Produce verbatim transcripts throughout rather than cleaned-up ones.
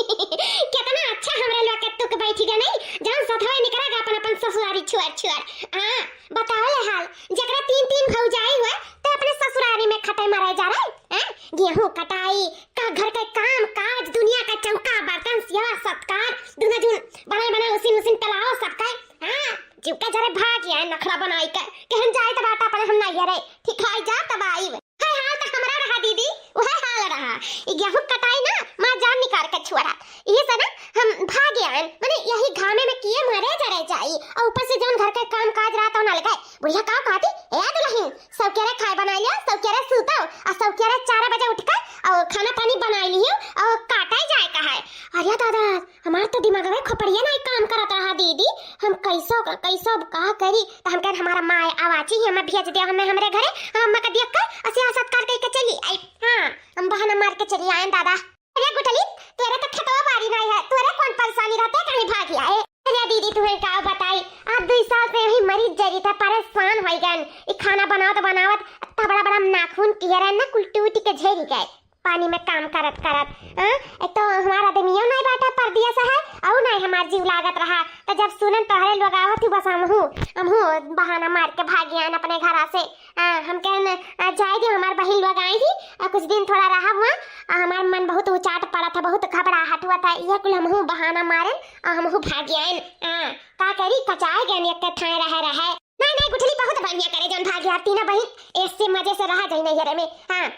केतना अच्छा हमरे लोग के तुक बैठी गए नहीं, जौन सथवे निकरा गा अपन, अपन ससुरारी छुअर छुअर। हाँ, बताओ ले हाल, जकरा तीन तीन भौजाई हुए, तो अपने ससुरारी में खटे मरे जा रहे, हैं? गेहूं कटाई, का घर के काम काज, दुनिया का चौका बर्तन, सेवा सत्कार, दुनो जून बनाए बनाए उसिन उसिन पिलाओ सबके। हाँ, जीव का जरे भाग आए नखरा बनाई के, कहन जाए तो बात अपने हम नहीं रे, ठीक है, जा तब आई। है हाल तो हमरा रहा दीदी, वह हाल रहा। ई गेहूं कटाई ना, माँ जान निकाल के छुअरा। यही से ना हम भाग आए, माने यही घामे में किए मरे जरे जाई। और ऊपर से जौन घर के काम काज रहा तो ना लगे। बुढ़िया का कहती, "ए दुल्हन, सब के रे खाए बनाई लियो, सब के रे सूतो, और सब के रे चार बजे उठ के और खाना पानी बनाई लियो और काटे जाए का है।" अरे दादा, हमार तो दिमागवे खोपड़िया नहीं काम करत रहा दीदी। हम कैसो कैसो अब का करी? तो हम कहन हमारा माय आवाची ही हमें भेज दे, हमें हमरे घरे, हम अम्मा का देख कर असिया सत्कार कई के चली आई। हाँ, हम बहाना मार के चली आए दादा। अरे गुठली, तोरे तो खेतवा बारी नहीं है, तोरे कौन परेशानी रहते कहीं भाग आए? अरे दीदी तुम्हें का बताई, आज दो साल से यही मरीज जरी था, परेशान हो गए। ई खाना बनावत बनावत इतना बड़ा बड़ा नाखून किए रहे ना, कुल टूट के झेरी गए। पानी में काम करत करत, हाँ? एक तो हमार आदमियो नहीं बाटा परदेस है, और नहीं हमार जीव लागत रहा। तो जब सुनन तोहरे लोग आवत ही, बस हमहू, हमहू बहाना मार के भाग आयन अपने घरा से। हाँ, हम कहन, "आ, जाए दे, हमार बहिन लोग आई ही, आ, कुछ दिन थोड़ा रहा हुआ, आ, हमार मन बहुत उचाट पड़त है, बहुत घबराहट हुआ था।" ये कुल हमहू बहाना मारन, आ, हमहू भाग आयन। हाँ, का करी, कचाए गए एक थाए रहे रहे। नहीं, नहीं, गुठली बहुत बढ़िया करे, जौन भाग आयन तीनों बहिन, ऐसे मजे से रहा जाई नैहरे में। हाँ।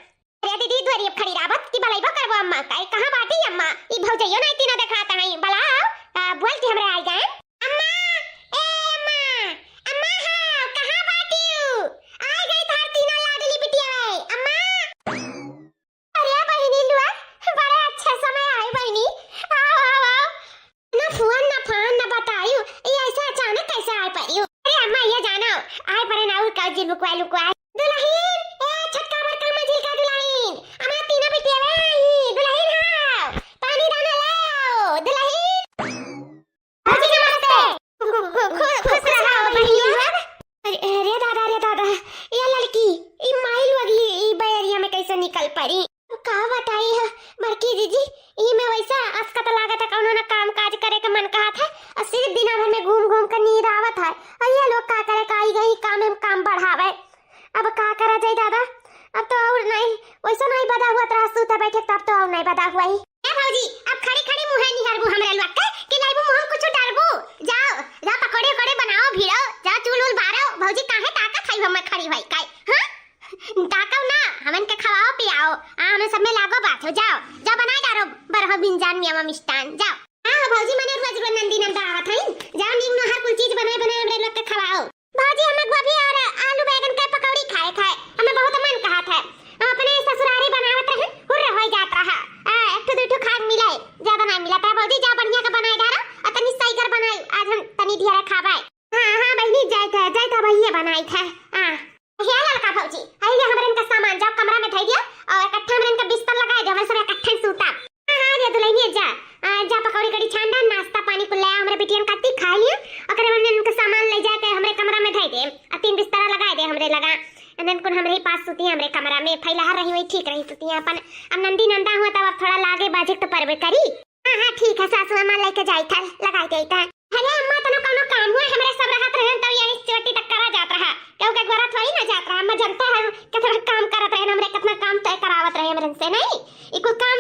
अरे दीदी, दुआरी अब खड़ी रहबत कि बलैबो करबो अम्मा का? ए, कहाँ बाटी अम्मा? ई भौजैयो नहीं तीनों देखात हई। बलाओ, आ, बोल के हमरे आई गए। अम्मा, ए अम्मा, अम्मा हो, कहाँ बाटी? आई गई थार तीनों लाडली बिटिया, अम्मा। अरे बहिनी लुआ, बड़े अच्छे समय आई बहिनी। आओ, आओ, आओ। ना फोन, ना फान, ना बतायु। ये ऐसे अचानक कैसे आए पड़ियो? अरे अम्मा, ये जानो, आए पड़े ना, और का जी लुकवाए, लुकवाए। दुल्हन, ए, छोटका बड़का मझिल का दुल्हन, हमार तीनों बिटिया आई, दुल्हन हो, पानी दाना ले आओ, दुल्हन। भौजी नमस्ते। खु-, खु-, खु-, खुश रहो बहिनी। अरे, अरे दादा, रे दादा, ये लड़की, ई माई लोग ई, ई बयरिया में कैसे निकल पड़ी? का बताई है बड़की जीजी, ई में वैसा असकत लागत है, कौनो ना काम काज करे के मन कहत है, और सिर्फ दिना भर में घूम घूम के नींद आवत है। और ये लोग का करे, का आई गई काम में काम बढ़ावे। अब का करा जाए दादा, अब तो और नहीं, वैसा नहीं बदा हुआ, तोरा सूता बैठे तब तो और नहीं बदा हुआ ही। ए भौजी, अब खड़ी खड़ी मुँहे निहरबू हमरे लोग के कि लाइबू मुँह कुछ डरबू? जाओ, जाओ पकौड़े उकौड़े बनाओ, भिड़ो, जाओ चूल उल बारो। भौजी काहे ताकत है हमें खड़ी भाई काई? हाँ? ताकव ना, हमन के खवाओ पियाओ। आ, हमें सब में लागो बात हो, जाओ, जाओ बनाए डारो बरहो बिंजान मेवा मिष्टान, जाओ। हाँ हो भौजी, मने रोज रोज नंदी नंदा आवत हईन, जाओ नीक नोहर कुल चीज बनाए बनाए हमरे लोग के खवाओ। भौजी, हमें गोभी और आलू बैगन के पकौड़ी खाए खाए, हमें बहुत मन कहत है। हम अपने ससुरारी बनावत रहे, हुर्र हो जात रहा। आ, एक ठो दू ठो खाए मिले, ज्यादा ना मिलत है। भौजी, जा बढ़िया के बनाए डारो, और तनी सईगर बनाई, आज हम तनी ढेर खाबे। हाँ, हाँ, बहिनी, जाइत है, जाइत है, भैया बनाइत है। हाँ। हे ललका भौजी, अइले हमरे इनका सामान, जाओ कमरा में धई दियो, और इकट्ठा हमरे इनका बिस्तर लगाए दो, हमरे सब इकट्ठे सूता। हाँ, हाँ, रे दुल्हनिया जा, आ, जा पकौड़ी कड़ी छान डाल, नाश्ता पानी कुल ले आ, हमरे बिटियन खाती खा लिया, ओकरे बाद में उनके सामान ले जाके हमरे कमरा में धई दे, आ तीन बिस्तरा लगाए दे हमरे लगा, and then कुल हमरे ही पास सूती है हमरे कमरा में, फैलहर रही वही ठीक रही सूती है अपन, अब नंदी नंदा हुआ तब अब थोड़ा लागे बाजिक तो परबे करी। हाँ, हाँ, ठीक है सासू अम्मा लेके जाइत है, लगाई देइत है। अरे अम्मा तनो कौनो काम हुआ, हमरे सब रहत रहे तब यही चोटी तक करा जात रहा, क्योंकि गोरा थोड़ी ना जात रहा, अम्मा जानता है कितना काम करत रहे हमरे, कितना काम तय करावत रहे हमरे से, नहीं ई कुल काम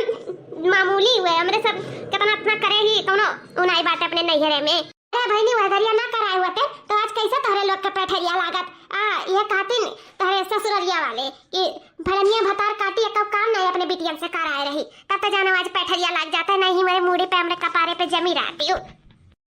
मामूली हुए, हमरे सब कितना इतना करे ही, कौनो उनाई बात अपने नैहरे में। अरे बहिनी, वह दरिया ना कराए हुआ थे, तो आज कैसे तोहरे लोग के पैठरिया लागत? आ, ये कहतिन तोहरे ससुररिया वाले कि भड़निया भतार काटी, एक काम नहीं अपने बिटियन से कराए रही, तब तो जानो आज पैठरिया लाग जाता है, नहीं मेरे मूड़ी पे, हमरे कपारे पे जमी रहती हूँ।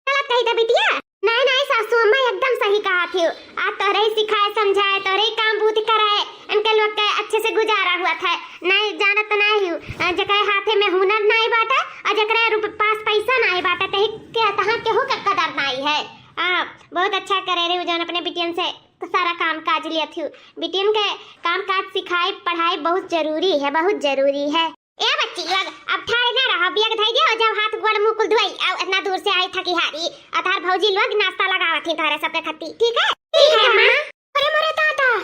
गलत कही थे बिटिया? नहीं, नहीं सासू अम्मा, एकदम सही कहत हियो। आज तोहरे ही सिखाए समझाए, तोहरे ही काम बूत कराए, इनके लोग के अच्छे से गुजारा हुआ था। नहीं जानत नहीं हूँ, अ, जकरे हाथे में हुनर नहीं बाटे और जकरे रूप पास पैसा नहीं बाटे, ते के तहाँ केहू के कदर नहीं है। हाँ, बहुत अच्छा करे रही जौन अपने बिटियन से सारा काम काज लियत हूँ। बिटियन के काम काज सिखाए पढ़ाए बहुत जरूरी है, बहुत जरूरी है। ए बच्ची लोग, अब ठाड़े ना रहो, बैग धई दियो, जब हाथ गोड़ मुँह कुल धोई, आओ इतना दूर से आई थकी हारी, अतार भौजी लोग नाश्ता लगावत ही तोहरे सबके खत्ती, ठीक है? ठीक है, अम्मा। अरे मोरे दादा,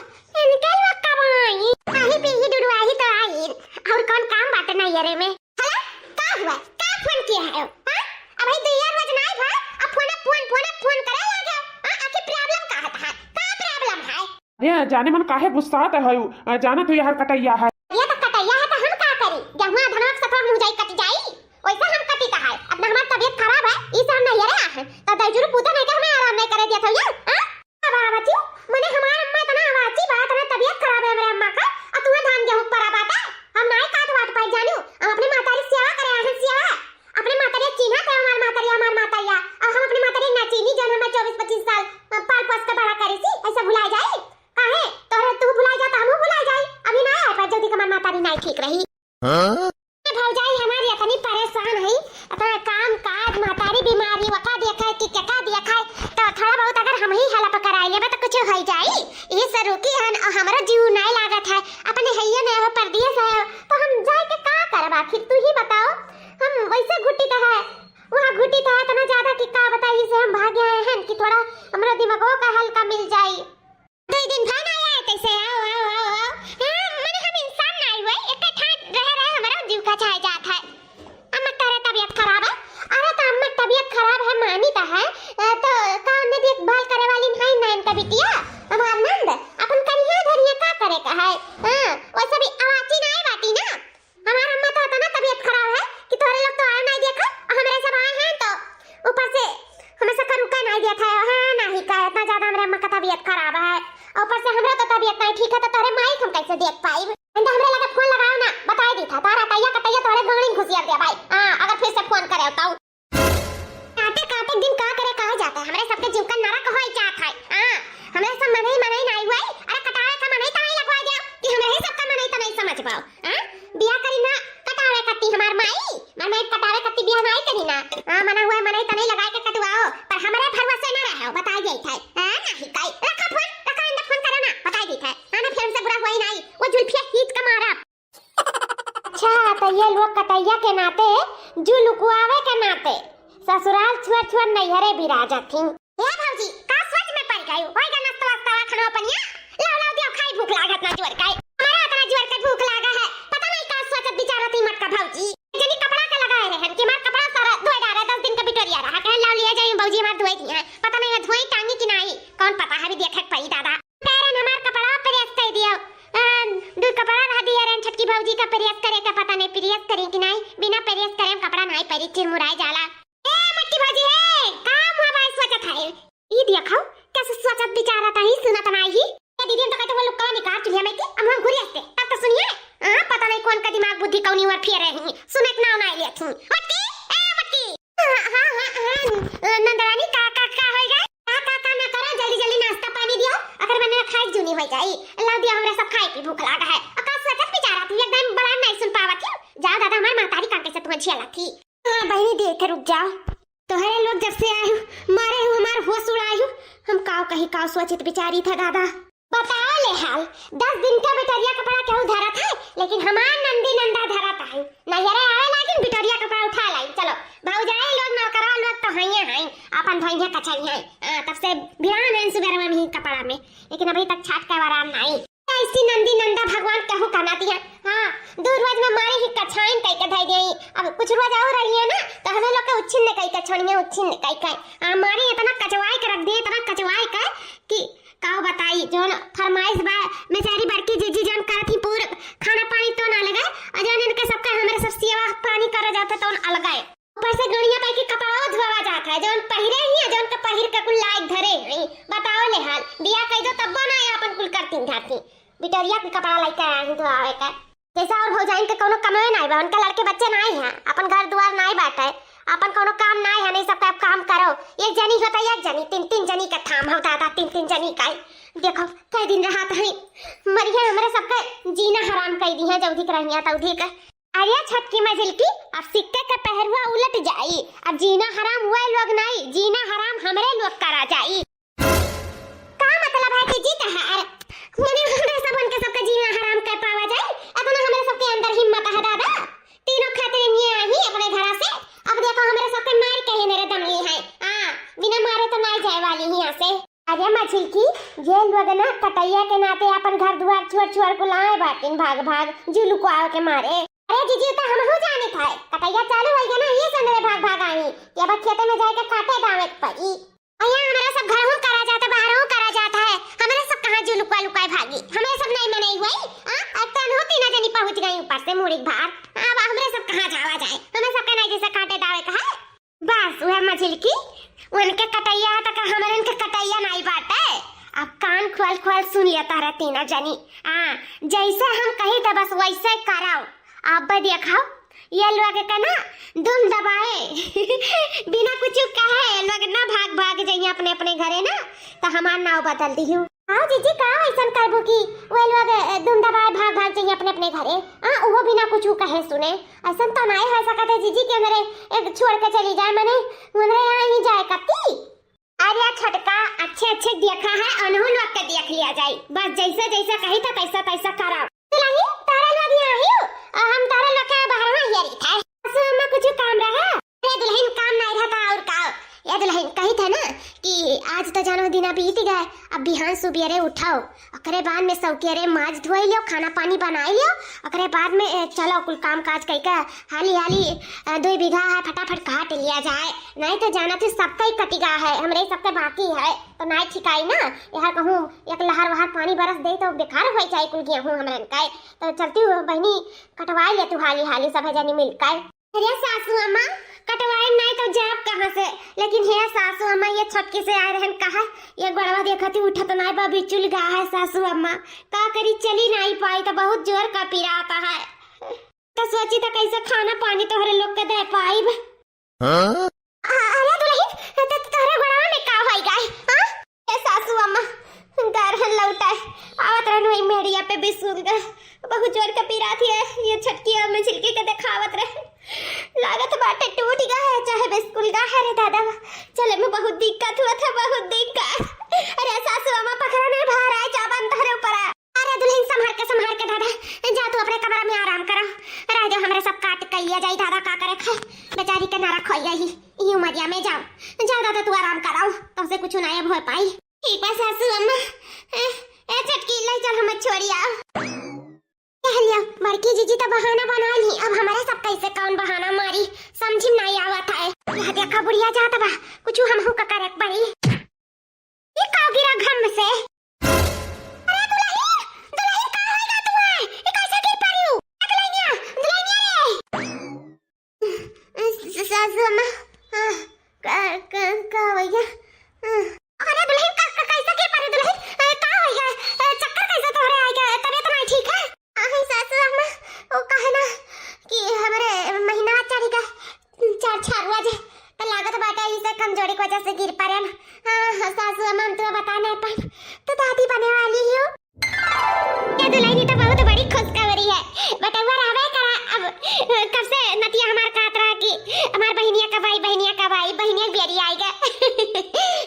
इनके लोग कब आई? आही पीही डुडुआही तो आई, और कौन काम बाटे नैहरे में? हेलो, का हुआ? का फोन किया? है, हाँ? अब भाई दुइया रोज नाई भा, अब फोन, फोन, फोन, फोन करे लागे। हाँ, आखिर problem का है तहार? का problem है? अरे, जाने मन काहे गुस्सात है, अ, जाना तू यार कटैया है। ये तो कटैया है, तो हम का करी? गेहुआ धनवा के सतवा मुँह जाई कट जाई, वैसे हम कटी तो है। अब ना हमार तबीयत खराब है, ई से हम नैहरे आ हैं, तो दैजुरू पूजा नहीं कर, हमें आराम नहीं करे दिया था यार, हाँ? अब आ बच्ची, मने हमार अम्मा इतना आवाची बा, इतना तबीयत खराब है हमरे अम्मा का, और तुम्हें धान गेहूं परा बाटे, हम नाई काट वाट पाई जानू, हम अपने मातारी सेवा करे आए हैं, सेवा। अपने मातारी चीन्हा थे, हमार मातारी, हमार मातारिया। अब हम अपने मातारी ना चीनी, जौन हमें चउबीस पच्चीस साल, अ, पाल पोस के बड़ा करी सी, ऐसे भुला जाई? काहे? तोहरे तू भुला जा, त हमहू भुला जाई। अभी ना आए पर जल्दी हमार मातारी नाई ठीक रही। हाँ? ए भौजाई हमारी इतनी परेशान है, इतना काम काज, मातारी बीमारी, वका देखा है कि केका देखा है, तो थोड़ा बहुत अगर हम ही help कराई लेबे तो कुछ हो जाई। ये से रुकी हन, और हमारा जीव नाई लागत है, अपने हइये ने हो, परदेस है, तो हम जाए के का करब आखिर, तू ही बताओ। हम वैसे घुटी तो है, वहाँ घुटी तो है इतना ज्यादा कि का बताई, इसे हम भागे आए हैं कि थोड़ा हमरा दिमागो का हल्का मिल जाई। दुई दिन भा ना आए, तैसे आओ, आओ, आओ, आओ। हाँ, मने हम इंसान नाई हुए, एक ठाट रह रहे, हमारा जीव का चाहे जात है। अम्मा करे तबीयत खराब है। अरे तो अम्मा तबीयत खराब है, मानी तो है, अ, तो कौन ने देखभाल करे वाली नहीं ना इनका बिटिया, हमार नंद, अपन करिया धरिया का करे का है। हाँ, वैसे भी आवाची नाई बाटी ना। हमार अम्मा तो इतना तबीयत खराब है कि तोहरे लोग तो आए नाई देखा, और हमरे सब आए हैं तो ऊपर से हमें सकर रुका नाई देता है। हाँ, नाई का इतना ज्यादा हमरे अम्मा का तबीयत खराब है, और ऊपर से हमरा तो तबीयत नाई ठीक है, तो तोहरे माई के हम कैसे देख पाई? इंदा हमरे लगे फोन लगाओ ना, बताई दी था, तारा तैया का तैया तोहरे गाड़ी घुसिया दिया भाई। हाँ, अगर फिर से फोन करे तो। काटे काटे दिन का करे कहा जाता है, हमरे सबके जीव का नरक होई जात है। हाँ, हमरे सब मनई मनई नाई हुए, अरे कटावे का मनई तनई लगवा दिया कि हमरे ही सबका मनई तनई समझ पाओ। हाँ, बिया करी ना कटावे कत्ती हमार माई, हमार माई कटावे कत्ती बिया नाई करी ना। हाँ, मना हुए मनई तनई लगाए के कटवाओ, पर हमरे भरोसे ना रहो, बताई देत है। हाँ, नाई काई, रखा फोन, रखा इंदा फोन करो ना, बताई देत है। हाँ ना, फिर हमसे बुरा हुआ ही नाई, वो जुल्फिया खींच के मारा। अच्छा, तो ये लोग कटैया के नाते, जू लुकवावे के नाते, ससुराल छोड़ छोड़ नैहरे बिराजत थी। हे भौजी, का सोच में पड़ गई? होई गा नाश्ता वास्ता, खाना पनिया? लाओ, लाओ, दियो, खाई, भूख लागत ना जोर का। हमारा इतना जोर के भूख लागा है, पता नहीं का सोचत विचारत ही मटका भौजी। जनी कपड़ा के लगाए रहे हैं कि हमार कपड़ा सारा धोए डारे, दस दिन का बिटोरिया रहा, कहे लाओ लिया जाई भौजी, हमार धोए दिए हैं। पता नहीं है धोई टांगी कि नहीं, कौन पता है, अभी देखे के पड़ी दादा। पैरन हमार कपड़ा प्रेस कर दियो। आ, दू कपड़ा रह दिया रे छोटकी भौजी का प्रेस करे का, पता नहीं प्रेस करी कि नहीं, बिना प्रेस करे कपड़ा नहीं परी, चिरमुराई जाला। ए मोटकी भौजी, हे, का मुँह बाई सोचत है? ई देखो, कैसे सोचत विचारत ही, सुनत नाही ही। ए दीदी, हम तो कहते वो लुक्का निकाल चुलिया में के, हम हम घुरी हंसते। तब तो सुनिए, हाँ, पता नहीं कौन का दिमाग बुद्धि कौनी ओर फिर रही, सुनत नाव ना लेत ही। मोटकी, ए मोटकी। हाँ, हाँ, हाँ, हाँ, नंदरानी, का, का, का होई गए? का, का, का ना करो, जल्दी, जल्दी नाश्ता पानी दियो, अगर मैंने खाए जूनी हो जाई। लाओ दियो, हमरा सब खाए की भूख लागा है। अका सोचत विचारत ही, एकदम बड़ा नहीं सुन पावत ही। जाओ दादा, हमार महतारी कान कैसे तुम्हें झेलत ही। हाँ बहिनी, देख रुक जाओ। तोहरे लोग जब से आयु, मारे हु हमार होश उड़ायु, हम काव कही काव सोचित विचारित है दादा। बताओ ले हाल, दस दिन का बिटरिया कपड़ा केहू धरत है, लेकिन हमार नंदी नंदा धरत है। नैहरे आवे लागिन बिटरिया कपड़ा उठा लाई, चलो। भौजाई लोग नौकरा लोग तो हइये हैं, अपन धोइये कचरिये। आ, तब से बिरान हैं सुबेरवा में ही कपड़ा में, लेकिन अभी तक छाट के आराम नहीं। ऐसी नंदी नंदा भगवान केहू का ना दिया। हाँ, दू रोज में मारे ही कछाइन कई के धई देई। अब कुछ रोज और रही है ना, तो हमें लोग के उच्छिन्न कई के छोड़िए, उच्छिन्न कई के। आ, मारे इतना कचवाई के रख दिए, इतना कचवाई के कि का बताई, जौन फरमाइश बा, बेचारी बड़की जीजी जौन करत ही पूर खाना पानी तो ना लगे, और जौन इनके सबका हमरे सब सेवा पानी करे जाते तो अलग है। ऊपर से गणिया ताई के कपड़ाओ धोवा जात है, जौन पहिरे ही है, जौन के पहिर के कुल लायक धरे हैं। बताओ ले हाल, बिया कह दो तब्बो ना है अपन कुल करती धरती। बिटरिया के कपड़ा लेके आए हैं धोआवे का। जैसे और भौजाइन के कोनो कमवे नाई बा, उनका लड़के बच्चे नाई हैं, अपन घर दुआर नाई बाटे, अपन कोनो काम नाई है, नहीं सबका अब काम करो। एक जनी होता एक जनी, तीन तीन जनी का थाम हो दादा, तीन तीन जनी का। देखो, कई दिन रहा था, मरिया हमरे सबका जीना हराम कर दी है, जौधी के रहिया तौधी का। अरे छोटकी मझिलकी, अब सिक्के के पहरुआ उलट जाई। अब जीना हराम हुए लोग नाई, जीना हराम हमरे लोग करा जाई। का मतलब है कि जी तहार? मने हमरे सब उनके सबका जीना हराम कर पावा जाई? इतना हमरे सबके अंदर हिम्मत है दादा। तीनों खातिर ये आई अपने घरा से। अब देखो हमरे सबके मार के ही मेरे दम ली है। हाँ, बिना मारे तो नाई जाए वाली ही यहाँ से। अरे मझिलकी, ये लोग ना कटैया के नाते अपन घर दुआर छोड़ छोड़ को लाए बाटिन भाग भाग, जी लुकवाओ के मारे। अरे जीजी, तो हमहू जाने था, कटैया चालू हो गया ना, ये से अरे भाग भाग आई कि अब खेते में जाए के काटे दावे के पड़ी। अइया हमरे सब घरहूँ करा जात है, बाहरहूँ करा जात है, हमरे सब कहाँ जो लुका लुकाए भागी, हमरे सब नहीं मनई हुई। हाँ, अब तो अनहु तीना जनी पहुँच गई ऊपर से मुड़ी के भार। अब हमरे सब कहाँ जावा जाए, हमरे सब के नहीं जैसे काटे दावे का है। बस वह मझिलकी, उनके कटैया है तक हमरे उनके कटैया नहीं बाटे। अब कान खोल खोल सुन लेता रहे तीना जनी। हाँ, जैसे हम कही तो बस वैसे कराओ। अब देखो, ये लोग के ना दुम दबाए बिना कुछ कहे ये लोग ना भाग भाग जाइए अपने अपने घरे ना, तो हमार नाव बदल दिहू। आओ जीजी, का ऐसन करबू कि वो लोग, ए, दुम दबाए भाग भाग जाइए अपने अपने घरे? हाँ, वो बिना कुछ कहे सुने। ऐसन तो नहीं हो सकत है जीजी कि हमरे एक छोड़ के चली जाए, मने हमरे यहाँ ही जाए कत्ती। अरे छोटका, अच्छे अच्छे देखा है, अनहु लोग के देख लिया जाए। बस जैसे जैसे कही था तैसा तैसा करा। दुलहिन, तारा लोग यहाँ आयु, और हम तारा लोग के बाहर में हियरी था। सासू अम्मा कुछ काम रहा? अरे दुलहिन, काम नहीं रहता और का। ये दुलहिन कही था ना कि आज तो जानो दिना बीत गए, अब बिहान सुबेरे उठाओ, ओकरे बाद में सौकेरे माज धोई लियो, खाना पानी बनाई लियो, ओकरे बाद में, ए, चलो कुल काम काज कई के हाली हाली, अ, दुई बीघा है फटाफट काट लिया जाए, नहीं तो जाना थी सबका ही कटिगा है, हमरे सबके बाकी है, तो नहीं ठिकाई ना। यहाँ कहूँ एक लहर वहर पानी बरस दे तो बेकार हो जाए कुल गेहूँ हमरन का। तो चलती हूँ बहनी, कटवाई ले तू हाली हाली सब जनी मिलकर। अरे सासू अम्मा, कटवाए नाई तो जाब कहाँ से? लेकिन हे सासू अम्मा, ये छोटकी से आए रहन कहा, ये गोड़वा देखती उठत नाई बा, बिचुल गा है सासू अम्मा, का करी, चली नाई पाई तो बहुत जोर का पिरात है। तो सोची तो कैसे खाना पानी तोहरे लोग के दे पाइब। हाँ? अ-, अरे दुलहिन, त-, त-, तोहरे गोड़वा में का होई गए? हाँ? ए सासू अम्मा, घर लौटाए, आवत रहन वही मेड़िया पे बिसुल गए। बहुत जोर का पीरा थी है, ये छोटकी अम्मा झिलकी के देखावत रहे। लागत बाटे टूट गए है, चाहे बिस्कुल गए है रे दादा। चले में बहुत दिक्कत हुआ था, बहुत दिक्कत। अरे सासू अम्मा पकड़ा नहीं, भार आए जाबन तोहरे ऊपर आ। अरे दुलहिन, संभार के, संभार के दादा, जा तू अपने कमरा में आराम करा। रह दो, हमरे सब काट कइया जाई दादा, का करे खाए, बेचारी के नरक होई गई ई उमरिया में। जाओ, जाओ दादा, तू आराम कराओ, तुमसे कुछ नायब हो पाई। ठीक बा सासू अम्मा। ए, ए छोटकी, ले चल, हम छोड़ी आओ। कह लिया, बड़की जीजी तो बहाना बना ली, अब हमारे सब कैसे कौन बहाना मारी, समझ में नहीं आवत है। यह देखा बुढ़िया जात बा, कुछ हमहू का करे के पड़ी। ई का गिरा घम से? अरे दुलहिन, दुलहिन का होइगा तुम्हें? ई कैसे गिर पड़ी हो? ए दुलहिनिया, दुलहिनिया रे। स-, सासू अम्मा, हाँ, का, का, का होइगा? हाँ। अरे दुलहिन का, का, कैसे गिर पड़ी दुलहिन? ए, का होइगा? ए, चक्कर कैसे तोहरे आइगा? तबीयत नहीं ठीक है? अही सासू अम्मा, वो कहे ना कि हमरे महीना चढ़ गए, चार छारुआ जे, त लागत बाटे इसे कमजोरी की वजह से गिर पड़े ना। हाँ, हाँ, सासू अम्मा, हम तुम्हें बता नहीं पाए, तो दादी बने वाली हो। ये दुलहिनी तो बहुत बड़ी खुशखबरी है, बटुआ रहबे करा। अब कब से नतिया हमार कहत रहा कि हमार बहिनिया कब आई, बहिनिया कब आई, बहिनिया बेरी आई गए।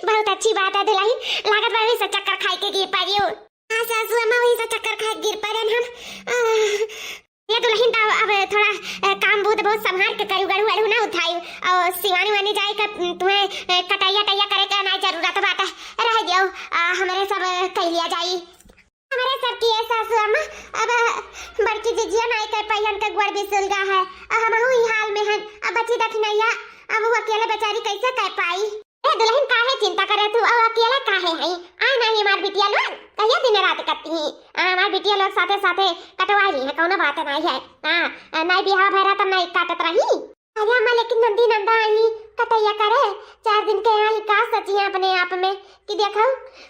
बहुत अच्छी बात है दुलहिन, लागत बा वही से चक्कर खाई के गिर पड़ी हो। हाँ सासू अम्मा, वही से चक्कर खाई के गिर पड़े हम। आह, ये दुलहिन, त अब थोड़ा, अ, काम बहुत, बहुत संभार के करू, गड़ू अड़ू ना उठायू। और सिवानी वानी जाए का, अम, तुम्हें, अ, कटैया टैया करे का ना जरूरत बाटे, रह दियो, अ, हमरे सब, अ, कह लिया जाई। हमरे सब की है सासू अम्मा, अब, अ, बड़की जिजिया नाई कर पाई, हमके गोड़ भी सुलगा है, अब हमहू ई हाल में हन, अब बची दखिनैया, अब वो अकेले बेचारी कैसे कर पाई? ए दुलहिन, काहे चिंता करे तू? और अकेले काहे हई? आए नाही हमार बिटिया लोग, कहिया दिन रात करती ही। आ, हमार बिटिया लोग साथे साथे कटवा ली है, कौनो बात नहीं है। हाँ, आ, नहीं बिहाव भरा तब नहीं काटत रही। अरे अम्मा, लेकिन नंदी नंदा आई कटैया करे, चार दिन के आई का सची है अपने आप में कि देखो,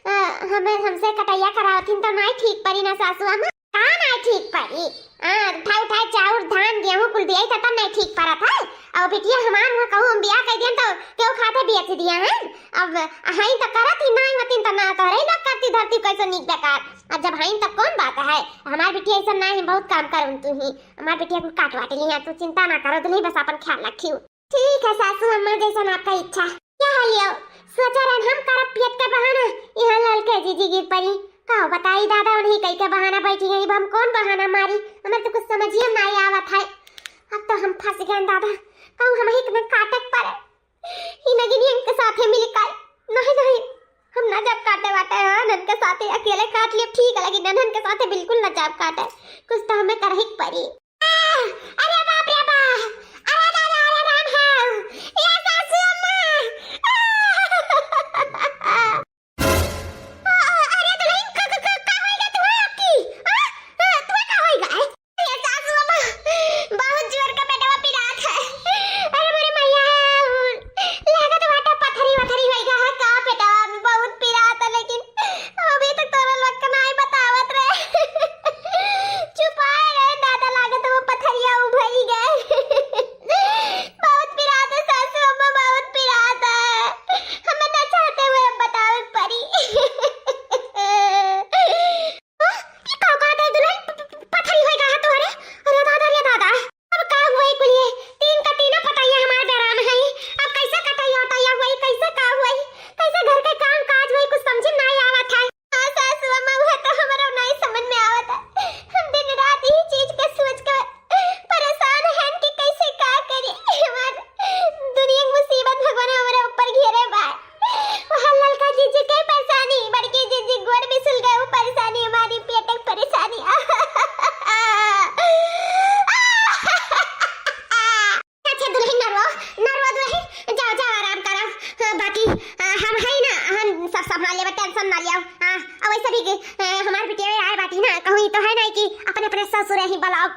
आ, हमें, हमसे कटैया करावथिन तो नहीं ठीक पड़ी ना सासू अम्मा। का ना ठीक पड़ी? हाँ, उठाए उठाए चाउर, धान, गेहूं कुल दिया ही तब नहीं ठीक पड़त है। और बिटिया हमार हुआ कहूँ हम बियाह कर दियन तो केहू खाते बेच दिया है। अब हई तो करत ही नहीं होती तो ना तोहरे लोग करती धरती कैसे नीक बेकार। अब जब हई तो कौन बात है? हमार बिटिया ऐसा नहीं, बहुत काम कर उनकी ही। हमार बिटिया कुल काट वाट ली है, तू चिंता ना करो, दुलही बस अपन ख्याल रखियो। ठीक है सासू अम्मा, जैसन आपका इच्छा। क्या हाल यो? सोचा रहन हम करब पियत के बहाना, यहाँ ललके जीजी गिर पड़ी। का बताई दादा, उन्हीं कई के बहाना बैठी गई, अब हम कौन बहाना मारी? हमें तो कुछ समझिए में नहीं आवत है। अब तो हम फंस गए दादा, कहूँ हम ही के काटे के पड़े। ई नगिनियन के साथे मिल कर। नहीं, नहीं, हम ना जब काटे बाटे, हाँ, नन के साथे अकेले काट लिए ठीक है, लेकिन नन के साथे बिल्कुल ना जब काटे। कुछ तो हमें करही के पड़ी। अरे बाप रे बाप, अरे दादा, अरे राम हो,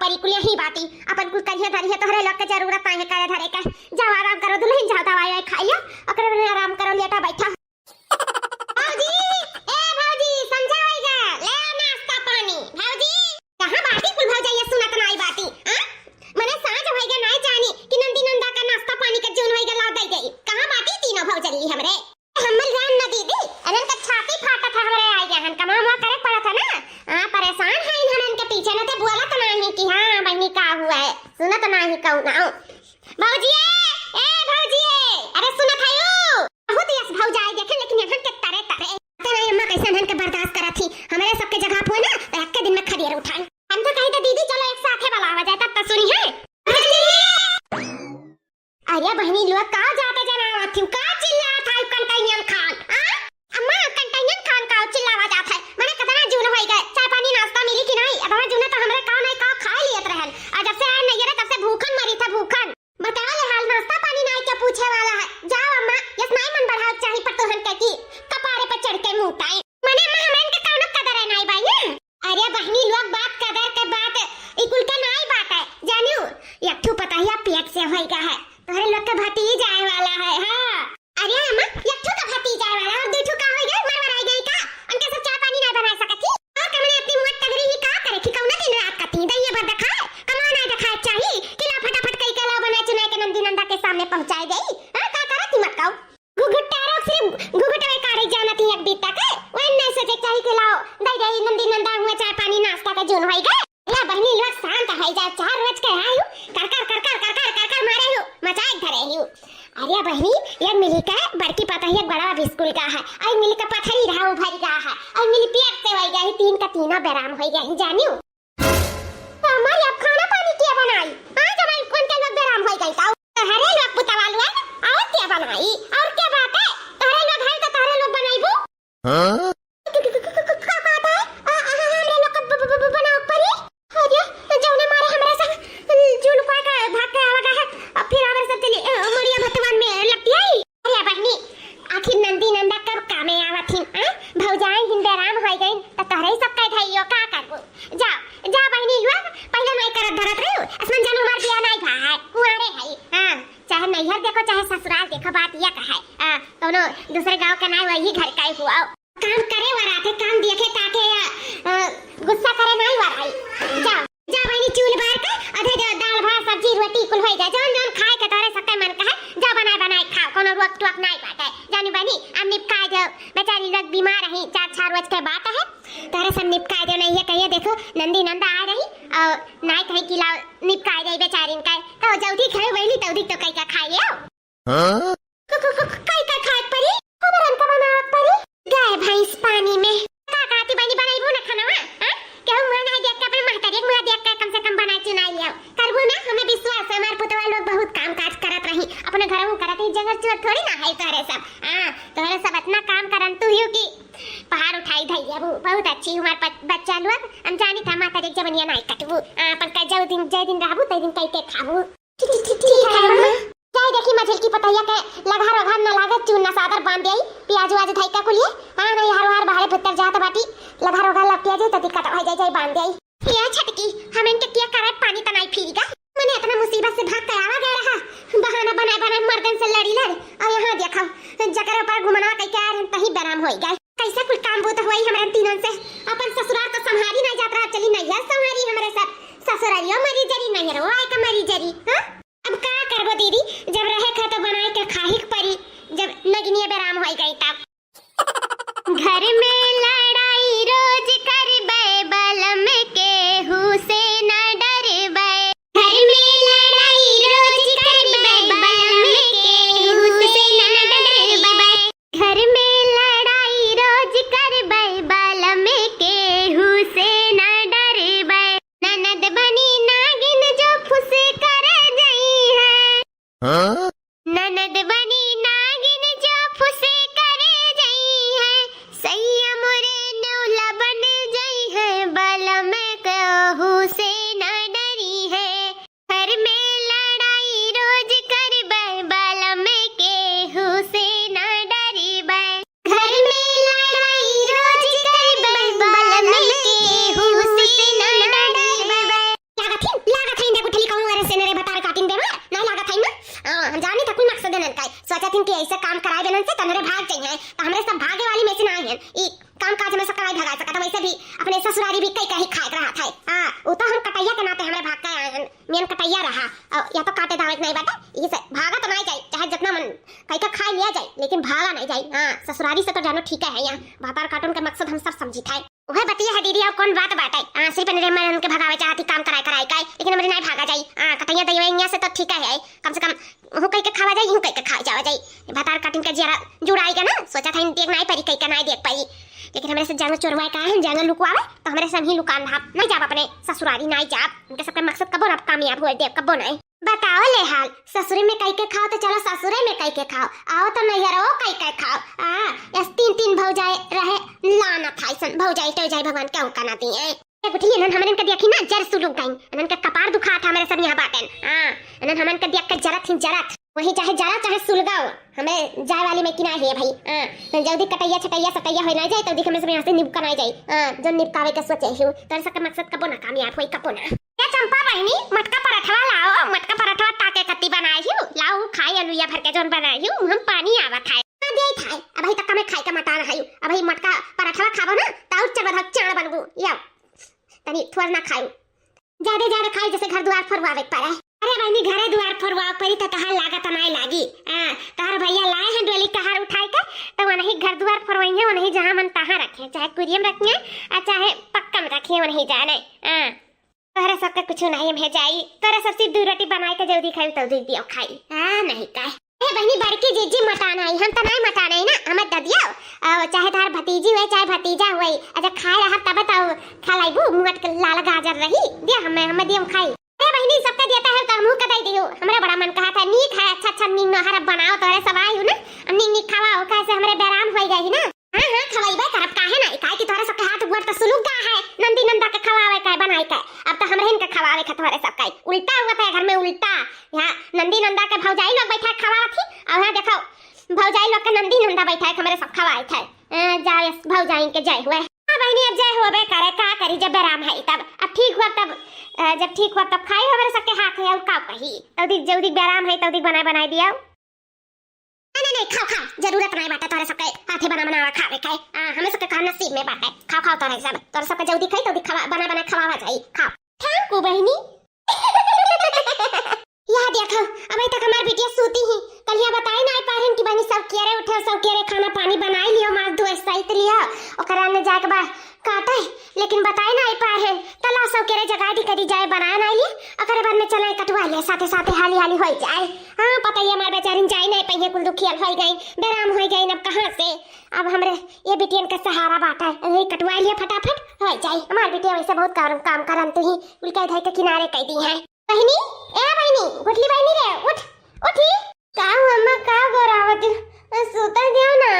अरे कुल यही बाटी, अपन कुल करिया धरी है, तोहरे लोग के जरूरत नाहीं है करे धरे के। जाओ आराम करो दुल्हन, जाओ दवाई वाई खाइयो, ओकरे में आराम करो, लेटा बैठा। भौजी, ए भौजी, संझा होइगा, ले आ नाश्ता पानी। भौजी, कहाँ बाटी कुल भौजैया, सुनत नाई बाटी, आ? मने साँझ होइगा, नाई जानी कि नंदी नंदा का नाश्ता पानी का जून होइगा, लाओ दे गई। कहाँ बाटी तीनों भौजली हमरे? हमर जान न दीदी, अनन का छाती फाटत है हमरे आई गहन, कमा हुआ करे पड़त है ना। आ, परेशान है इन्हन के पीछे, न ते बोलत नाहीं कि हाँ बहिनी का हुआ है, सुनत नाहीं कहूँ ना। भौजिए, ए भौजिए, अरे सुनत है यू? बहुत यस भौजाई देखे, लेकिन इन्हन के तरे तरे। पता नहीं अम्मा कैसे इन्हन के बर्दाश्त करत ही, हमरे सबके जगह पे ना, तो एक के दिन में खदेर उठाई। हम तो कही तो दीदी चलो एक साथे बुलावा जाए, तब तो सुनी है। अरे बहिनी लोग, का जाता जनावत थी, का चिल्लात है कंटैनियन खान, आ? अम्मा, कंटैनियन खान का चिल्लावा जात है? मने कितना जून होई गए, चाय पानी नाश्ता मिली कि नहीं? अतवा जूने तो हमरे का नहीं का खा लियत रहन, और जब से आए नैहरे तब से भूखन मरी था, भूखन। बताओ ले हाल, नाश्ता पानी नाई के पूछे वाला है। जाओ अम्मा, यस नाई मन बढ़ावे चाही पर तोहन के की कपारे पर चढ़ के मुँह ताई। मने अम्मा, हमरन के कौनो कदर है नाई बाई, हैं? अरे बहिनी लोग, बात कदर के बात, ई कुल के नाई बात है, जानियो, एक ठो पतहिया पेट से होइगा है, तोहरे लोग के भतीज आए वाला है, हाँ। अरे अम्मा, एक ठो तो भतीज आए वाला और दू ठो का होइगा, मर मराई गई का? उनके सब चाय पानी नाई बना सकत ही? और कमने अपनी मुँह टगरी ही का करे कि कौनो दिन रात का तीन दहिया भर दिखाए, कमा नाई दिखाए चाही कि ला फटाफट कई के ला बनाए चुनाए के नंदी नंदा के सामने पहुँचाए गई, हाँ, का करत ही मत कहू। घुघुटारो सिर्फ घुघुटवे काढ़े जानत ही एक बीता के, वही नहीं सोचे चाही कि लाओ, दे दे नंदी नंदा हुआ चाय पानी नाश्ता का जून होई गए। ला बहिनी लोग शांत है जा, चार रोज के आयु कर कर कर कर कर कर कर कर मारे हूँ, मजाक धरे हूँ। अरे बहिनी, ये मिली का बड़की पता है, एक बड़ा स्कूल का है, और मिली का पथरी रहा उभर गया है, और मिली पेट से होई गई, तीन का तीना बेराम होई गई जानियो। हमारे अब खाना पानी क्या बनाई? आज हमारे कौन के लोग बेराम होई गई था? तहरे लोग पुतवा लोग और क्या बनाई? और क्या बात है? तहरे लोग है तो तहरे लोग बनाईबू। हाँ? का बात है? आ, आ, हमरे लोग का ब-, ब-, ब-, बनाओ परी? अरे, जौने मारे हमरा से जुलुका का भाग के आवा है, अब फिर आवर सब चली, अ, मड़िया भतवान में लपटी आई। अरे बहिनी, आखिर नंदी नंदा कब कामे आवत हिन, आ? भौजाई हिन बेराम होई गईन, त तोहरे सब कह धइयो, का करबो? जा, जा बहिनी लोग, पहिले नाई करत धरत रहियो, असमन जानू हमार बियाह नाई भा है, कुंवारे है, हाँ, चाहे नैहर देखो, चाहे ससुराल देखो, बात यह है, आ, कौनो दूसरे गाँव के नाई, वही घर का ही हुआ। काम करे वराते, काम देखे ताके, आ, आ, गुस्सा करे नाई वराई। जा, जा बहिनी चूल बार के, अधे जो दाल भात सब्जी रोटी कुल होई जाए, जौन जौन खाए के तोरे सबके मन कहे, जा बनाए बनाए खाओ, कौनो रोक टोक नाई बाटे। जानी बहिनी, अब निपकाए दो, बेचारी लोग बीमार रही, चार छह रोज के बात है, तोरे सब निपकाए दो, नहीं ये कहिए देखो नंदी नंदा आ रही और नाई कहीं कि लाओ निपकाए दे बेचारिन का, तो जल्दी खाए वही तो उदी तो कहीं का खाए हो। हाँ? क-, क-, क-, काई का खाए परी? हमरन का बनावत परी? गाय भैंस पानी में। का कहती बनी बनाईबू ना खाना, हाँ? केहू मुँह नहीं देख के, अपने महतारी के मुँह देख के कम से कम बनाए चुनाई लियो। करबू ना, हमें विश्वास है, हमारे पुतवा लोग बहुत काम काज करत रही, अपने घर में करत रही, जंगल चुअर थोड़ी ना है तोहरे सब। हाँ, तोहरे सब इतना काम करन तू ही कि पहाड़ उठाई धई लेबू। बहुत अच्छी हमार प-, बच्चा लोग, हम जानी था महतारी के जबनिया नहीं कटबू। हाँ, अपन का जय दिन, जय दिन रहबू, तय दिन कह के खाबू। ठीक, ठीक, ठीक, ठीक है अम्मा। जाए देखी मझिल की पतैया के लघार वघार न लागत, चून न सादर बांध देई, प्याज व्याज धई का कुलिए। हाँ, नहीं हर वार बाहरे भीतर जात बाटी, लघार वघार लपटिया जाई त दिक्कत हो जाई, जाई बांध देई। ये छटकी, हम इनके क्या करे, पानी तनाई फिरी का? मने इतना मुसीबत से भाग के आवा गया रहा, बहाना बनाए बनाए मर्दन से लड़ी लड़, और यहाँ देखो, जकरे ऊपर गुमनवा कई के आ रहे, तही बेराम होई गए। कैसे कुल काम बूत होई हमरे तीनन से? अपन ससुराल तो संभारी नहीं जात रहा, चली नैहर संभारी हमरे सब, ससुरारियो मरी जरी, नैहरो आए के मरी जरी, हाँ? अब का करबो दीदी, जब रहे के तो बनाए के खाही के परी, जब नगिनिया बेराम होई गई तब। घर में लड़ाई रोज करबै, बलम केहू से ना डरबै। घर में लड़ाई रोज करबै, बलम केहू से ना डरबै। घर में लड़ाई रोज करबै, बलम केहू से ना डरबै। ननद बनी नागिन जो फुस कर जइहैं। हाँ? ननद बनी नागिन जो फुस कर जइहैं, सैया हम जानी था कुल मकसद इनन का है। सोचा थी कि ऐसे काम कराए देनन से तो हमरे भाग जाइए, तो हमरे सब भागे वाली में से ना है। ई काम काज में से कराए भगा सका, तो वैसे भी अपने ससुरारी भी कई कहीं खाए रहा था। हाँ, वो तो हम कटैया के नाते हमरे भाग के आए हैं, मेन कटैया रहा। और या तो काटे दावे के नहीं बाटे, ये से भागा तो नहीं जाई, चाहे जितना मन कई का खा लिया जाए, लेकिन भागा नहीं जाई। हाँ, ससुरारी से तो जानो ठीक है यहाँ, भातार काटन का मकसद हम सब समझी था। वह बतिया है दीदी, और कौन बात बाटे? हाँ, सिर्फ इनरे मन के भगावे चाहती काम कराए कराए का, लेकिन हमरे नहीं भागा जाई। हाँ, कटैया दैया से तो ठीक है, कम से कम हूँ कह के खावा जाई, यूँ कह के खा जावा जाई। भातार काटिन का जियरा जुड़ाई का ना, सोचा था इन देख नहीं परी, कह के नहीं देख पाई, लेकिन हमरे से जांग चोरवाए का है, जांग लुकवावे, तो हमरे से हम ही लुकान रहा, नहीं जाब अपने ससुरारी, नहीं जाब। इनके सबके मकसद कबो ना कामयाब हुए देव, कबो नहीं। बताओ ले हाल, ससुरे में कई के खाओ तो चलो ससुरे में कई के खाओ, आओ तो नैहरो कई के खाओ। आ, यस तीन तीन भौजाई रहे, लानत है सन भौजाई टौजाई, भगवान क्या उनका ना दिए। ए गुठली, इन्हन हमन के देखी ना, जर सुलुक गई। इन्हन के कपार दुखा था, हमरे सब यहाँ बाटन। हाँ, इन्हन हमन के देख के जरत ही जरत। वही चाहे जरा चाहे सुलगाओ, हमें जाए वाली में किनारे है भाई। हाँ, तो जल्दी कटैया छटैया सटैया हो ना जाए, तो देख हमरे सब यहाँ से निपका ना जाए। हाँ, जो निपकावे के सोचे ही, तोरे सबके मकसद कबो ना कामयाब होई, कबो ना। ए चंपा बहिनी, मटका पराठवा लाओ, मटका पराठवा ताके कत्ती बनाई हूँ, लाओ खाई अलुया भर के जोन बनाई हूँ, हम पानी आवत है। हाँ, दे था, अब भाई तक हमें खाई का मटान है, अब भाई मटका पराठवा खाबो ना, तो और चढ़ बढ़ चाड़ बनबू, यो, तनी थोड़ ना खाई, ज्यादा ज्यादा खाई जैसे घर द्वार फरवावे के पड़े। अरे बहिनी, घरे द्वार फरवावे पड़ी तो तहार लागत नहीं लागी। हाँ, तहार भैया लाए हैं डोली कहार उठाए के, तो वही घर द्वार फरवाई है, वही जहाँ मन तहाँ रखे, चाहे कुरियम रखिए और चाहे पक्का में रखिए, वही जाने। हाँ। तोहरे सबके कुछ नहीं में जाई, तोहरे सब सिर्फ दू रोटी बनाए के जल्दी खाई, तो दे दियो खाई। हाँ, नहीं का। ए बहिनी, बड़की जीजी मटान आई, हम तो नहीं मटान आई ना, हमर ददिया, अ, चाहे तार भतीजी हुए, चाहे भतीजा हुए, अच्छा खाए रहा तब तो खा लाइबू, मुहट के लाल गाजर रही, दे हमें, हमें दियो खाई। ए बहिनी, सबके देता है तो हमहू के दे दियो, हमरा बड़ा मन कहा था, नीक है, अच्छा अच्छा नीक नहर बनाओ, तोहरे सब आई हूँ ना, अब नीक नीक खावा हो, कैसे हमरे बेराम हो गई ना। हाँ, हाँ, खवाइबे करब, काहे नाई? काहे कि तोहरे सबके हाथ गोड़ त सुलुक गा है, नंदी नंदा के खवावे के, बनाई के। अब त हमरे इनके खवावे के तोहरे सबके। उल्टा हुआ था घर में, उल्टा। यहाँ नंदी नंदा के भौजाई लोग बैठा के खवावत ही, और यहाँ देखो, भौजाई लोग के नंदी नंदा बैठा है, हमरे सब खवाए थे। अ, जाओ, यस, भौजाई के जय हुए। हाँ बहिनी, अब जय होबे करे, का करी, जब बेराम है तब। अब ठीक हुआ तब, अ, जब ठीक हुआ तब खाई हमरे सबके हाथ है, और का कही? तौदी जल्दी बेराम है, तौदी बनाए बनाए दिया। नहीं, नहीं, नहीं, खाओ, खाओ, जरूरत नहीं बाटे तोहरे सबके हाथे बना बनावा खावे के। आ, हमें सबके कहाँ नसीब में बाटे। खाओ, खाओ, तोहरे सब, तोहरे सबके जल्दी खाई, तल्दी खवा, बना बना खवावा जाई। खाओ। Thank you, बहिनी। यह देखो, अबे तक हमार बिटिया सूती ही। कलिया बताई ना पाहिन कि बहिनी सब केरे उठे, सब केरे खाना पानी बनाई लियो, माज धोए सहित लियो। ओकरा ने जाके बा काटे, लेकिन बताए ना आई पाए हैं। तला सब केरे जगाई दी करी जाए, बनाए ना लिए, ओकरे बाद में चले कटवा ले, साथे साथे हाली हाली होई जाए। हाँ, पता ही हमार बेचारिन जाए नहीं पइहे, कुल दुखियल होई गई, बेराम होई गई, अब कहाँ से? अब हमरे ये बिटियन का सहारा बाटा है, यही कटवा लिए फटाफट, होई जाए। हमार बिटिया वैसे बहुत काम, काम करन तू ही, उनका इधर के किनारे कह दी है। बहिनी, ए बहिनी, गुठली बहिनी रे, उठ, उठी। का हुआ अम्मा, का गोरावत? सूते दियो ना।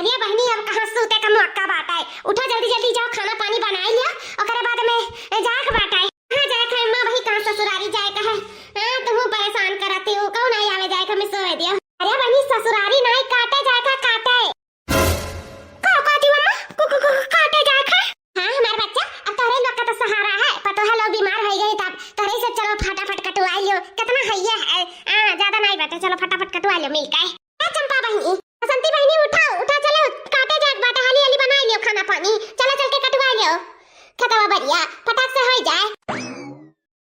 अरे बहिनी, अब कहाँ सूते का मौका बाटा है? उठो जल्दी जल्दी, जाओ खाना पानी बनाई लियो, ओकरे बाद में जाए के बाटा है। कहाँ जाए के है अम्मा, वही कहाँ ससुरारी जाए के है? हाँ, तुहू परेशान करती हो, कौन आई आवे जाए के, हमें सोए दियो। अरे बहिनी, ससुरारी नाई, काटे जाए के, काटे। का कहती अम्मा? कु-, कु-, कु-, काटे जाए के? हाँ, हमार बच्चा, अब तोहरे लोग का तो सहारा है, पतोह लोग बीमार हो गए तब तोहरे से चलो फटाफट कटवा लियो, कितना है ये है, हाँ, ज्यादा नहीं बाटे, चलो फटाफट कटवा लियो मिल के। ए चंपा बहिनी, बसंती बहिनी, उठा, उठा, चलो, काटे जाए के बाटे, हाली हाली बनाई लियो खाना पानी, चलो चल के कटवा लियो खेतवा बढ़िया, फटाक से हो जाए।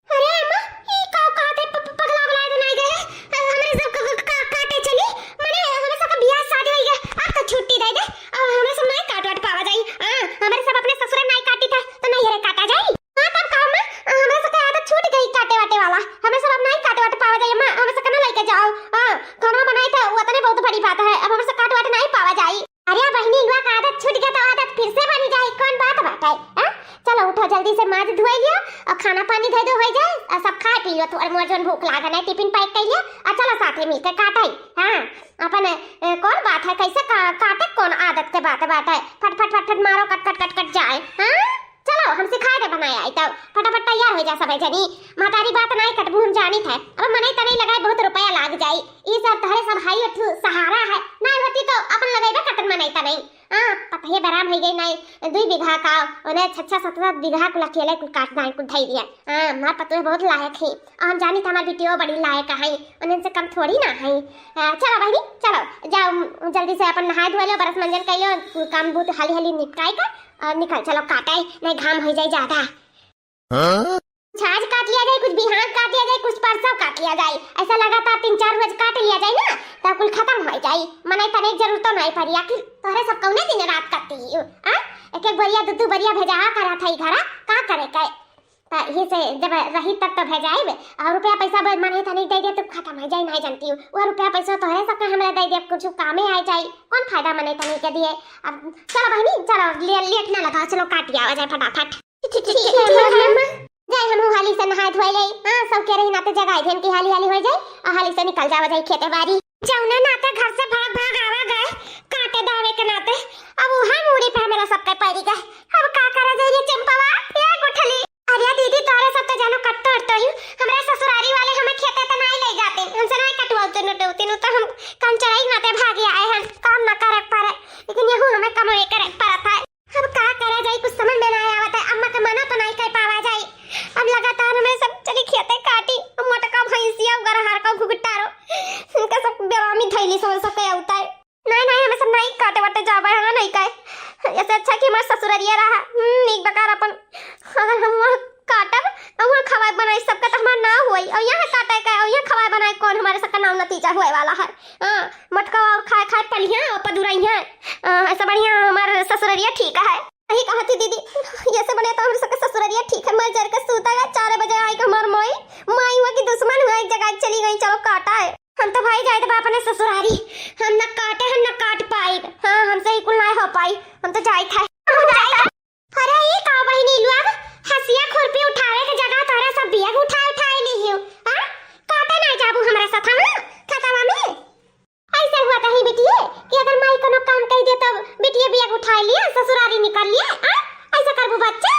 अरे अम्मा, ई का कहत है, प-, प-, पगला उगला तो नहीं गए? अ, हमरे सब क-, क-, का-, काटे चली? मने हमरे सब का बियाह शादी होई गए, अब तो छुट्टी दे दे, अब हमरे सब नहीं काट वाट पावा जाई। हाँ, हमरे सब अपने ससुरे नहीं काटी था, तो नहीं हरे काटा जाई। हाँ, तब का अम्मा, अ, हमरे सब का आदत छूट गई काटे वाटे वाला, हमरे सब अब नहीं काटे वाटे पावा जाई अम्मा, हमरे सब का ना लेके जाओ। हाँ, खाना बनाई था, वो तने बहुत बड़ी बात है, अब हमरे सब काट वाट नहीं पावा जाई। अरे बहिनी, लुआ का आदत छूट गया तो आदत फिर से बनी जाए, कौन बात बाटे? हाँ? चलो उठो, जल्दी से माज धोए लियो और खाना पानी दे दो, हो जाए और सब खा पी लियो। तू और मोर जोन भूख लागा नहीं, टिफिन पैक कर लियो और चलो साथे मिलके काटे। हाँ, अपन, ए, कौन बात है, कैसे का, काटे कौन आदत के बात बाटे? फट फट फट फट मारो, कट कट कट कट जाए। हाँ, चलो हम सिखाए दे बनाए आई तब फटाफट तैयार हो जा सबे जनी। महतारी बात नहीं कटबू हम जानी थे, अब मने तने लगाए बहुत रुपया लाग जाई। ई सब तहरे सब हाई अठू सहारा है, नहीं होती तो अपन लगेबे कतन मनई तनई। हाँ, पतोहिया बेराम होइ गई नाई, दुई बीघा का, उन्हें छह छह सात सात बीघा कुल अकेले कुल काट दाई कुल धई दिया। हाँ, हमार पतोहिया बहुत लायक है, और हम जानी था हमार बिटियो बड़ी लायक है, उन्हें से कम थोड़ी ना है। आ, चलो बहिनी, चलो, जाओ, जल्दी से अपन नहाए धोए लो, बरस मंजन कर लो, काम बूत हाली हाली निपटाई कर, और निकल चलो काटे, नहीं घाम होइ जाए ज्यादा। हाँ? कुछ आज काट लिया जाए, कुछ बिहान काट लिया जाए, कुछ परसों काट लिया जाए, ऐसा लगातार तीन चार रोज काट लिया जाए ना, तो कुल खत्म होइ जाए। मनई तने के जरूरत नहीं पड़ी, आखिर तोहरे सब कौने दिन रात करती ही, आ? एक एक बरिया, दू दू बरिया भेजा करा था ई घरा, का करे के? त ये से जब रही तब तो भेजाइब, और रुपया पैसा ब-, मनई तने दे दे तो खत्म होइ जाए, नहीं जानती हूँ। वो रुपया पैसा तोहरे सब के हमरा दे दे, कुछ कामे आ जाए, कौन फायदा मनई तने के दिए? अब चलो बहिनी, चलो, ले-, लेट ना लगाओ, चलो काट आवा जाए फटाफट। ठीक है, ठीक है, अम्मा। जाए हमहू हाली से नहाए धोए ले। हाँ, सब के रही नाते जगाई देन की हाली हाली होइ जाए और हाली से निकल जावा जाए खेते बारी। जौने नाते घर से भाग भाग आवा गए, काटे दावे के नाते, अब उहे मूड़ी पे हमरा सबके पड़ी गए। अब का करा जाए ये चंपावा, ये गुठली? अरे दीदी, तोहरे सब तो जानो कट्टो अट्टो ही, हमरा ससुरारी वाले हमें खेते त नाई ले जाते, हमसे नाई कटवाते नटवते, नु तो हम काम चलाई नाते भागे आए हैं, काम ना करे पड़े, लेकिन यहू हमें कमाई करे पड़त है। अब का करा जाई, कुछ समझ में ना आवत है। अम्मा के मना तो नहीं कर पावा जाई। अब लगातार हमें सब चली खेते काटी, अब मोटका भैंसिया उगर हर का घुघटारो, इनका सब बेरामी धैली समझ सके होता है। नहीं, नहीं, हमें सब नहीं काटे वाटे जाबे, हाँ, नहीं काहे। ऐसे अच्छा कि हमार ससुररिया रहा, हम्म, नीक बकार अपन। अगर हम वहाँ काटब, तो वहाँ खवाए बनाई सबका तो हमार ना होई। और यहाँ काटे का, और यहाँ खवाए बनाए कौन हमारे सबका नाम नतीजा होए वाला है? हाँ, मोटका और खाए खाए पलिया और पदुरैया। अ, ऐसा बढ़िया हमार ससुररिया ठीक है। सही कहा थी दीदी, ये से बने तो हम सबके ससुररिया ठीक है, मर जर के सूता है, चार बजे आई के हमार माई, माई हुआ कि दुश्मन हुआ, एक जगह चली गई, चलो काटा है। हम तो भाई जाए तो अपने ससुरारी, हम न काटे, हम न काट पाइब। हाँ, हमसे ही कुल ना हो पाई, हम तो जाए था। अरे ये का बहिनी लोग, हसिया खुरपी उठावे के जगह तोहरा सब बियग उठाए उठाए ली हो। हाँ, काटे ना जाबू हमरा साथ, हाँ, खतवा में। ऐसे हुआ तही बिटिये कि अगर माई कोनो काम कह दे तब बिटिये बियग उठाए लिए, ससुरारी निकल लिए, आ? ऐसा करबू बच्चा?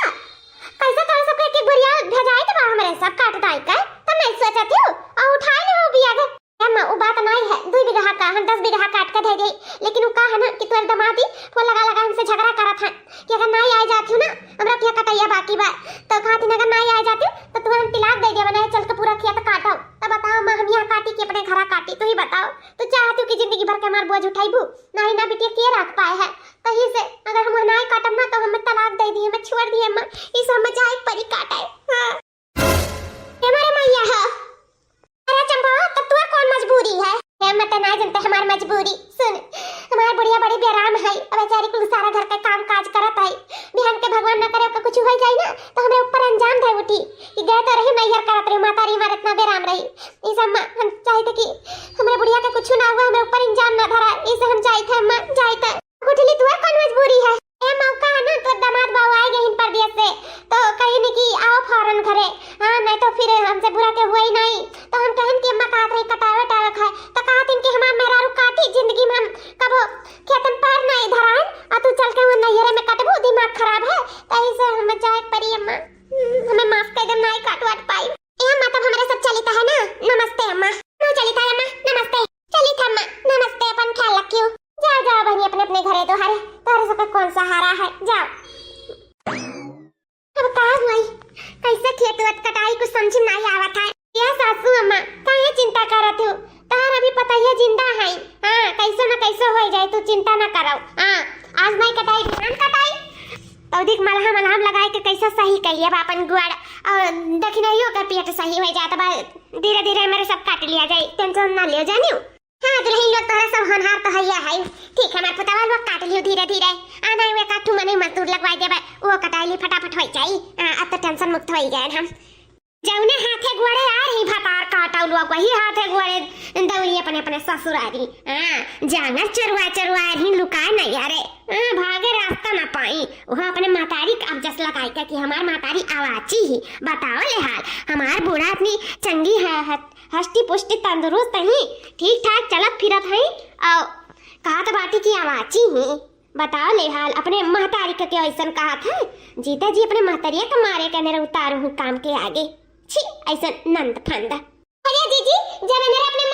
कैसे तोरा सबके एक एक बोरिया भेजाए देबा हमरे सब काट दाई के? तब नहीं सोचत हो और उठाए ले वो बियग। अम्मा, वो बात नहीं है, दो बीघा का हम दस बीघा काट के दे दे, लेकिन वो का है ना कि तोर दमादी फोन लगा लगा हमसे झगड़ा करत है कि अगर नहीं आए जाती हूँ ना, हमरा के कटैया बाकी बा, तो कहती अगर नहीं आए जाती हूँ तो तुम्हें हम तिलाक दे देबा, नहीं चल के पूरा खेत काटो। तब बताओ माँ, हम यहाँ काटी कि अपने घरा काटी, तू ही बताओ। तो चाहत हूँ कि जिंदगी भर के हमार बोझ उठाइबू? नहीं ना बिटिया, के रख पाए है। कहीं से अगर हम नाय काटब ना तो हमें तलाक दे दिए, हमें छोड़ दिए माँ, इस हमें जाए परी काटे। हाँ। हमारे मैया है। अरे चंपा, तब तुआ कौन मजबूरी है? हे मत ना जनते हमार मजबूरी। सुन, हमार बुढ़िया बड़ी बेराम है, अब बेचारी कुल सारा घर का काम काज करत है। बिहान के भगवान ना करे ओकर कुछ हो जाए ना तो हमरे ऊपर अंजाम धर उठी कि गए तो रही नैहर करत रही, माता री मार इतना बेराम रही। ई सब माँ, हम चाहित कि हमरे बुढ़िया के कुछ ना हुआ, हमरे ऊपर इंजाम ना धरा, इसे हम जाइत है माँ, जाइत है। गुठली, तुअर कौन मजबूरी है? ए मौका है ना, तोर दामाद बाबू आए गए परदेस से, तो कहीं नहीं कि आओ फौरन घरे। हाँ, नहीं तो फिर हमसे बुरा के हुआ ही नहीं। तो हम कहन कि अम्मा कहत रही कटावे टावे खाए, तो कहत इनके हमार मेहरारू काटी जिंदगी में हम कबो खेतन पैर नहीं धराए, और तू चल के वो नैहरे में कटबू, दिमाग खराब है, तो ऐसे हमें जाए परी अम्मा। हम्म, हमें माफ कर दे, नहीं काट वाट पाई। ए अम्मा, तब हमरे सब चलित है ना? नमस्ते अम्मा। नो चलित है अम्मा, नमस्ते। चलित है अम्मा, नमस्ते, अपन ख्याल रखियो। जाओ, जाओ बहनी, अपने अपने घरे तो हरे, तोहरे सबके कौन सहारा है, जाओ। अब का हुई, कैसे खेत वेत कटाई, कुछ समझ में नहीं आवत है। ए सासू अम्मा, काहे चिंता करत हो? तोहर अभी पतोहिया जिंदा है। हाँ, कैसो न कैसो हो जाए, तू चिंता न करो। हाँ, आज नहीं कटाई, बिहान कटाई। तो देख, मलहम मलहम लगाए के कैसा सही कर लिया बा अपन गुआड़। और दखिनहियो के पेट सही हो जात बा, धीरे धीरे मेरे सब काट लिया जाए, टेंशन ना लियो जानियो। हाँ दुल्हन लोग, तोहरा सब होनहार तो हैया है। ठीक, हमार पुतवा लोग काट लियो धीरे धीरे। आ नहीं, वे काटू मने मजदूर लगवाई देबे, वो कटाई ली, फटाफट हो जाई। हाँ, अब तो टेंशन मुक्त हो गए हम। जौने हाथे गोड़े आ रही भतार काटौ लोग, वही हाथे गोड़े दौड़ी अपने अपने ससुरारी। हाँ, जांगर चरुआ चरुआ रही लुकाए नहीं, अरे। हाँ, भागे रास्ता ना पाई। वह अपने महतारी का अब जस लगाई का कि हमार महतारी आवाची ही। बताओ ले हाल, हमार बूढ़ा आदमी चंगी है, है, हष्टी पुष्टी तंदुरुस्त ही, ठीक ठाक चलत फिरत है, और कहत बाटी कि आवाची ही। बताओ ले हाल, अपने महतारी का क्यों ऐसन कहत है? जीता जी अपने महतारिया के मारे के मेरे उतारू हूँ काम के आगे। छी, ऐसन नंद फंद। अरे जीजी, जब मेरे अपने